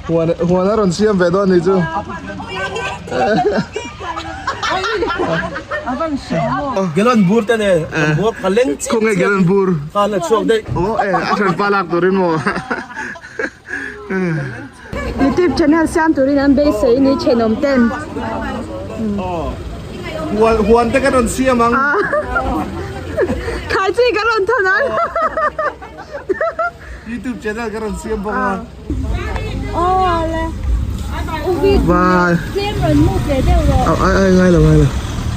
Huan huan a rawn siam ve dawn ni chu. Gallon bur te nen kan bur ka leng chiah. Khawnge gallon bur? Kha la chhuak daih. Aw e a hran pa lak turin maw. Youtube channel siam turin an beisei ni thenawm ten. Huan huan te kan rawn siam ang. Khai chi ka rawn thawn ang. Youtube channel ka rawn siam bawk a. Aw le. Uvi Bye. tlem rawn move leh deuh rawh. Ai ai ai ngai lo ngai lo.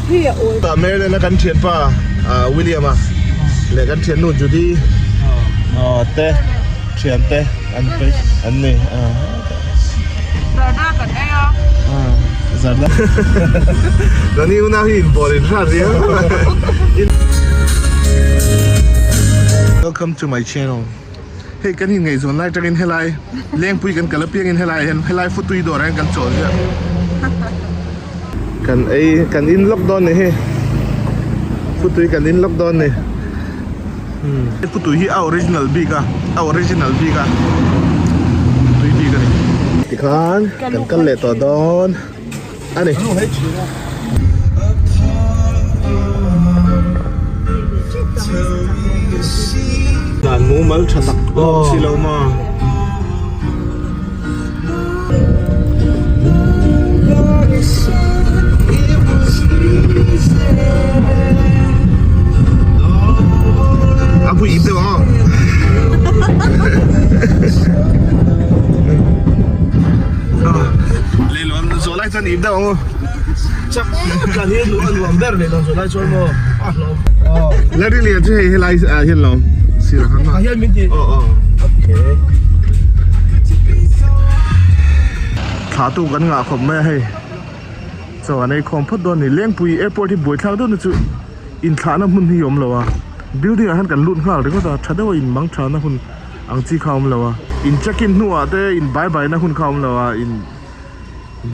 Hi a awl. Ta Maryland a kan thianpa William a leh kan thiannu Judy te thian te an an ni. Zarda kan ei a. Zarda. Nani unau hi inbawl in hrat riau. Welcome to my channel. Hei kan in ngaihzawn lai tangin helai lengpui kan kal apiangin helai hian helai futui dawrah hian kan chawl ziah. Kan ei kan in lawk dawn ni hi. Futui kan in lawk dawn ni. Futui hi a original bik a a original bik a tui bik a ni. Tikhan kan kal leh tawh dawn a ni. Dan mumal tha tak awm si lo maw. A pui ip deuh ang Leilawn zawh lai chuan ip deuh ang u. Chak tlan hi a nuam ber leilawn zawh lai chuan maw a hlawm. Larry lian chu hei helai ah hian lo sir ang a. Ah hian min ti. Aw aw. Okay. Thla tu kan ngah khawp mai a hei. Chaw an ei khawm phawt dawn a ni. Lengpui airport hi buaithlak deuh na chu inthlahna hmun hi a awm lo a. Building ah hian kan lut nghal ringawt a, tha deuh a in mang tha na hun ang chi kha a awm lo a. In check in hnuah te in bye bye na hun kha a awm lo a, in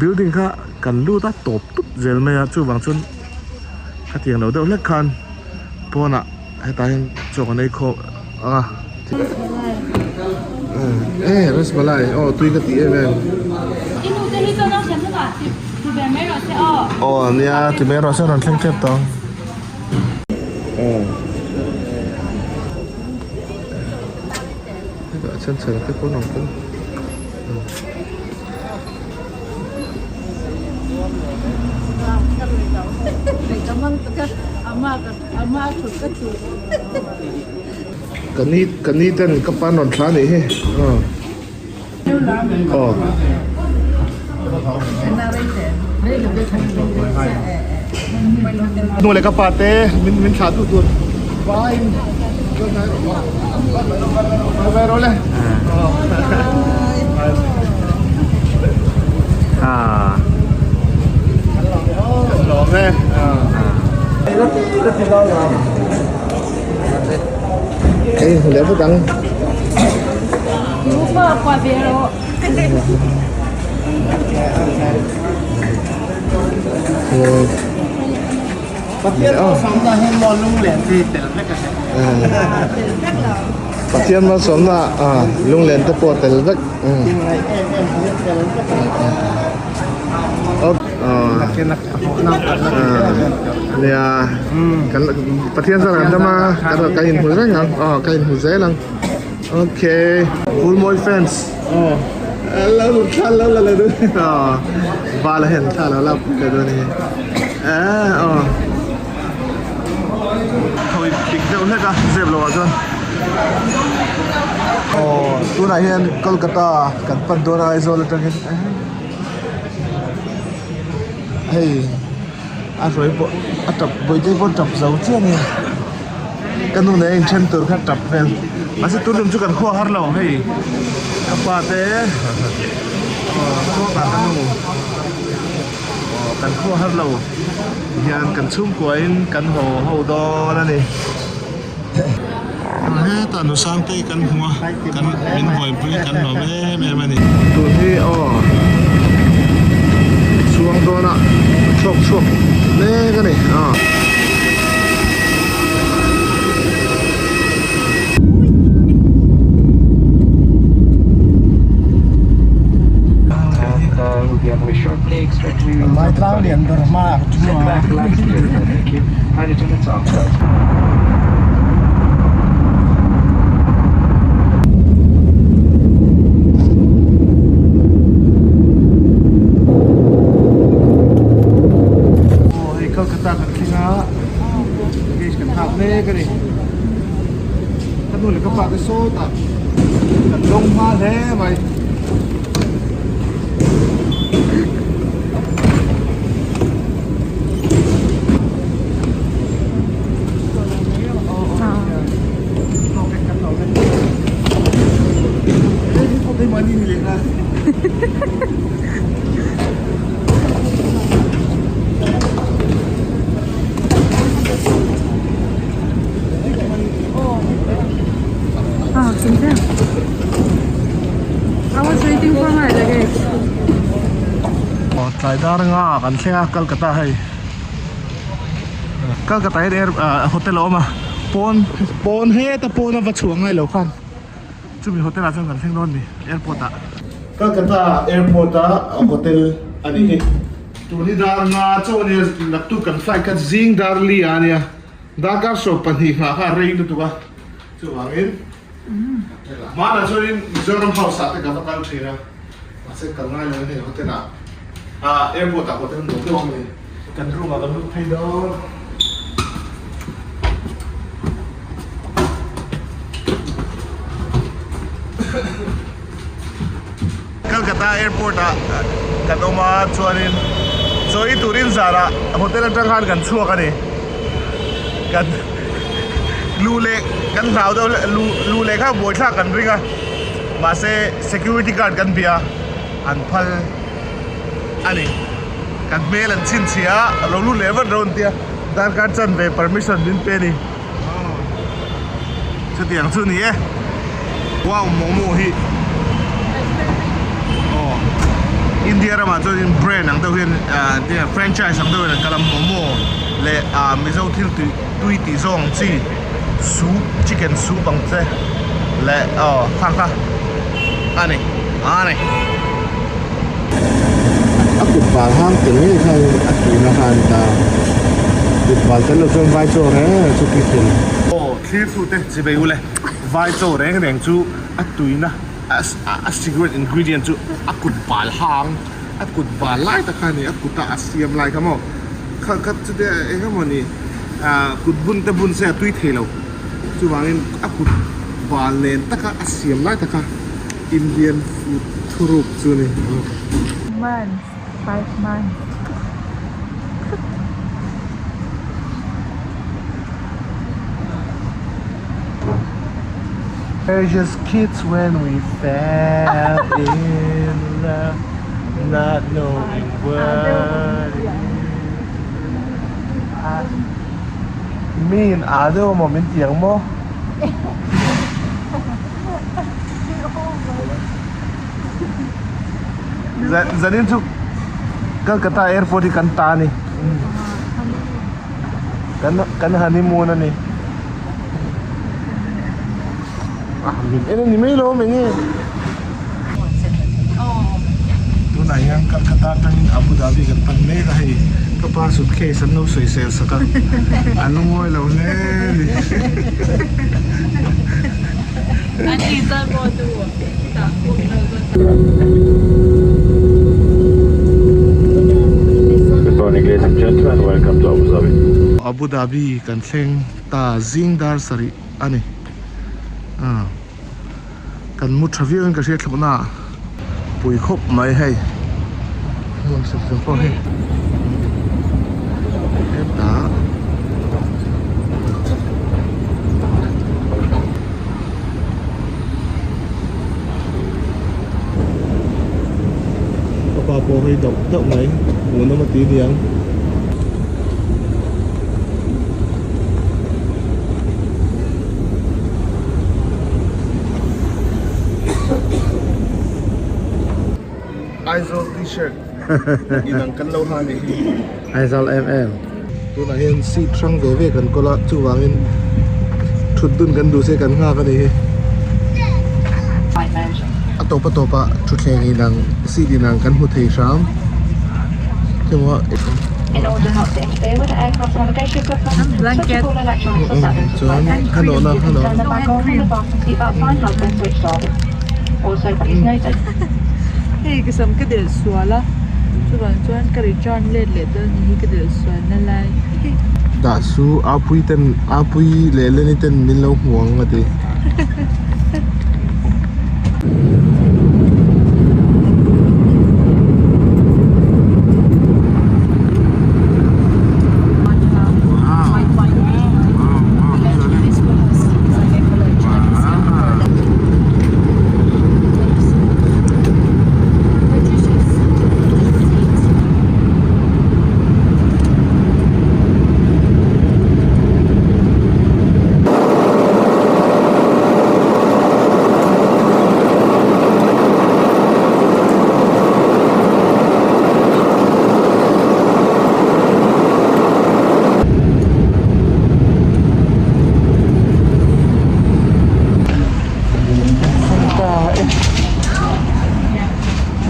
building kha kan lut a tawp tup zel mai a, chuvang chuan khatiang lo deuh hlek khan pawnah hetah hian chaw kan ei khawm ang a. E rasmalai aw tui ka ti em em. Aw nia ti mai rawh se rawn thleng tep tawh ang. Hetah chuan chhana te pawh an awm fo. Ka ni ka ni ten ka pan rawn thla anih hi aw nu leh ka pa te min min thlah duh tur vaiin bye bye rawh le lawm e. Hei hmu leh vek ang. Pathian malsawmna lunglen te pawh tel vek. Nia kan Pathian zar kan dam a kan rawn kan inhmu reng ang aw kan inhmu zel ang okay Vulmawi fans aw lo lut thla lo la la dun aw val a hen thla lo la pui la dun a ni aw thawi pik deuh hlek a zep lo ah chuan aw tunah hian Kolkata kan pan dawn a Aizawl atangin. Hei a hruai pawh a tap bawihte pawh tap zo chiah a ni ka nu nen a inthen tur kha tap vel mahse tun tum chu kan khua har lo hei ka pa te aw chhuak ah ka nu aw kan khua har lo hian kan chhungkua in kan haw ho dawn a ni. Hetah nu Sangtei kan hmu a, kan min buaipui kan lawm em em a ni. Tun hi aw chhuang dawn a chhuak chhuak mek a ni aw. Mai tlang lian ber hma ah ka thu a. Aw hei Kolkata kan thleng a luggage kan hak mek a ni ka nu leh ka pa te sawtah kan lawng hma hle mai. Ah, 진짜? I was waiting for my luggage. Aw tlai dar nga kan thleng a Kolkata hei Kolkata hian air ah hotel a awm a pawn pawn heta pawn a va chhuah ngai lo khan chumi hotel ah chuan kan thleng dawn a ni airport ah. Kolkata airport a hotel a nih hi tun hi dar nga chauh a nia naktuk kan flight kha zing dar li ah a nia darkar 12 nghah kha a rei lutuk a chuvangin Hmanah chuanin Mizoram House ah te ka va kal thin a, mahse kal ngai lo in hei hotel ah ah airport ah hotel nuam deuh ang a ni. Kan room ah kan lut phei dawn. Calcutta airport ah kan awm a chuanin chawi turin zarah hotel atang khan kan chhuak a ni. Kan lu leh kan hlau deuh lu lu leh kha buaithlak kan ring a mahse security guard kan bia an phal a ni. Kan hmel an chhinchhiah a lo lut leh vat ro an tia darkar chanve permission min pe a ni. Chutiang chu ni e. Wow momo hi aw India ramah chuanin brand ang deuh hian ah tinge franchise ang deuh hian an kal a momo leh ah mizo thil tui tui tih zawng ang chi soup chicken soup ang che leh aw khang kha a ni a ni. A kut bal hang tel ngei khan a tuina kha a ni ta. Kut bal tel lo chuan vai chaw reng reng chu tui thei lo. Aw thlir tu te chi bei ule vai chaw reng reng chu a tuina a secret ingredient chu a kut bal hang a kut bal lai tak kha a ni a kut a a siam lai kha maw kha kha chu te eng emaw ni ah kut bun te bun se a tui thei lo chuvangin a kut bal nen taka a siam lai tak kha. Indian food thuruk chu ni. Months, 5 months. We're just kids when we fell in love Not knowing what it is Min a deuh maw min ti ang maw? Zanin chu Calcutta airport hi kan ta a ni kan kan honeymoon a ni ah min en a ni mai lo eng nge tunah hian Calcutta atangin Abu Dhabi kan pan mek a hei ka pa suitcase an lo sawi sel sak a a lungawi lo hle a ni. Good morning ladies and gentlemen, welcome to Abu Dhabi. Abu Dhabi kan thleng ta zing dar sarih a ni. Ah kan mu tha viau in ka hriat thlawhna ah pui khawp mai hei hmun hrim hrim pawh hi hetah. Ka pa pawh hei dauh dauh mai hmuhnawm a ti niang. Aizawl t-shirt inang kan lo ha a nih hi. Aizawl em em. Tunah hian seat hrang ve ve kan kawl a chuvangin thut dun kan duh se kan nghak a nih hi. A tawp a tawp ah thutthleng inang seat inang kan hmu thei hram. Emaw chuan a nawhna a nawh Hei ka sam ka delh sual a chuvang chuan ka return let leh dawn ni hi ka delh sual na lai. Dah chu Apui ten Apui leh Leni ten min lo hmu ang a ti.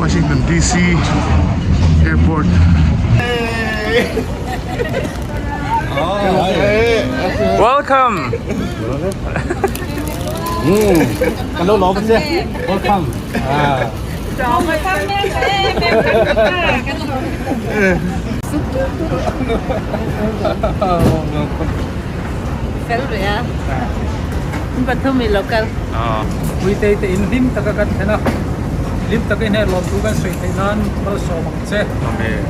Washington DC Airport. Welcome. Kan lo lawm che. Welcome. Fel ve a. Pathum i local. Puitei te in hlim taka kan thlen a, hlim taka in hei lawmthu kan sawi theih nan malsawm ang che. Amen.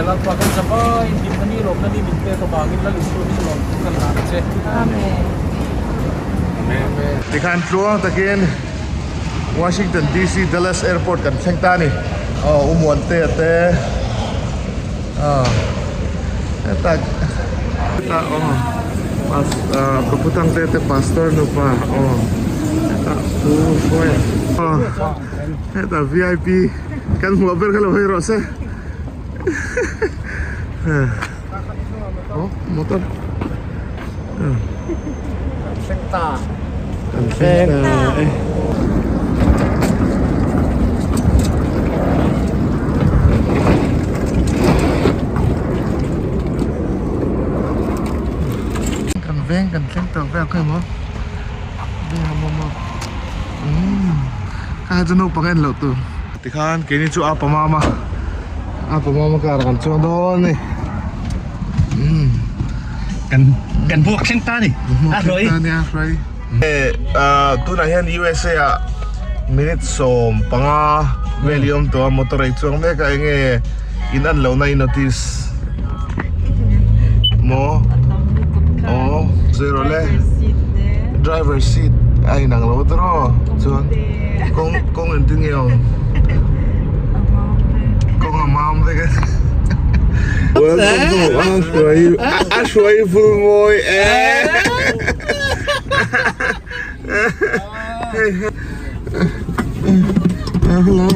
Lalpa kan za vai in hlimna ni lawmna ni min pek avangin Lal Isua hi lawmthu kan hlan a che. Amen. Amen. Tikhan tluang takin Washington DC Dulles Airport kan thleng ta a ni. Aw U Muantea te aw heta heta aw pas ah ka pu Thangtea te pastor nupa aw heta pu Hruaia aw heta vip kan hmuh ber kha lo hawi rawh se aw motor Kan thleng ta. Kan thleng ta e. Kan veng kan thleng tawh vel khawi maw veng a maw maw umm kha chu naupang en loh tur. Tikhan keini chu a pamama a pamama car kan chuang dawn a ni umm. Kan kan buak thleng ta ni. A hlawih. Ta ni a hlawih. Eh tunah hian USA ah minute 15 vel i awm tawh a motor ei chuang mek a enge in an lohna i notice maw aw zero le driver seat a inang lo tawh chuan kawng kawng engtin nge awm kawng a mam vek a Welcome to a hruai a hruai vul mawi e Hello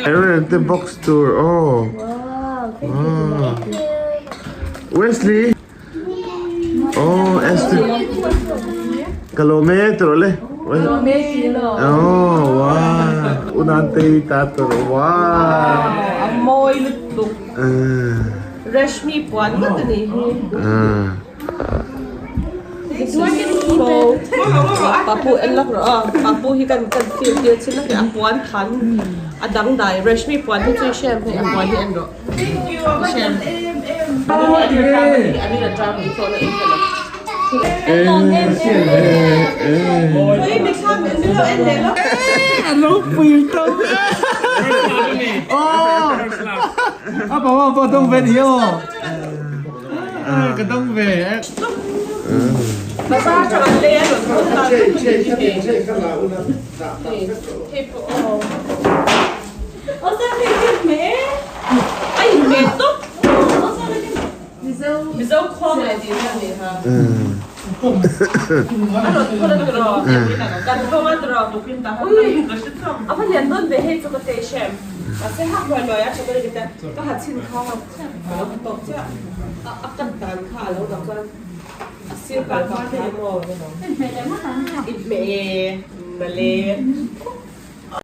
Aaron te box tur aw Wesley Oh, Esther. Kalome tiro le. Kalome tilo. Oh, wow. Unante ta tiro. Wow. Amoy lutuk. Rashmi puan ngawt ani hi. Ah. Do I get to keep it? Papu en lawk rawh aw Papu hi kan kan feel tir chin lawk a puan than a dangdai Rashmi puan hi chu i hre em hei a puan hi en rawh i hre em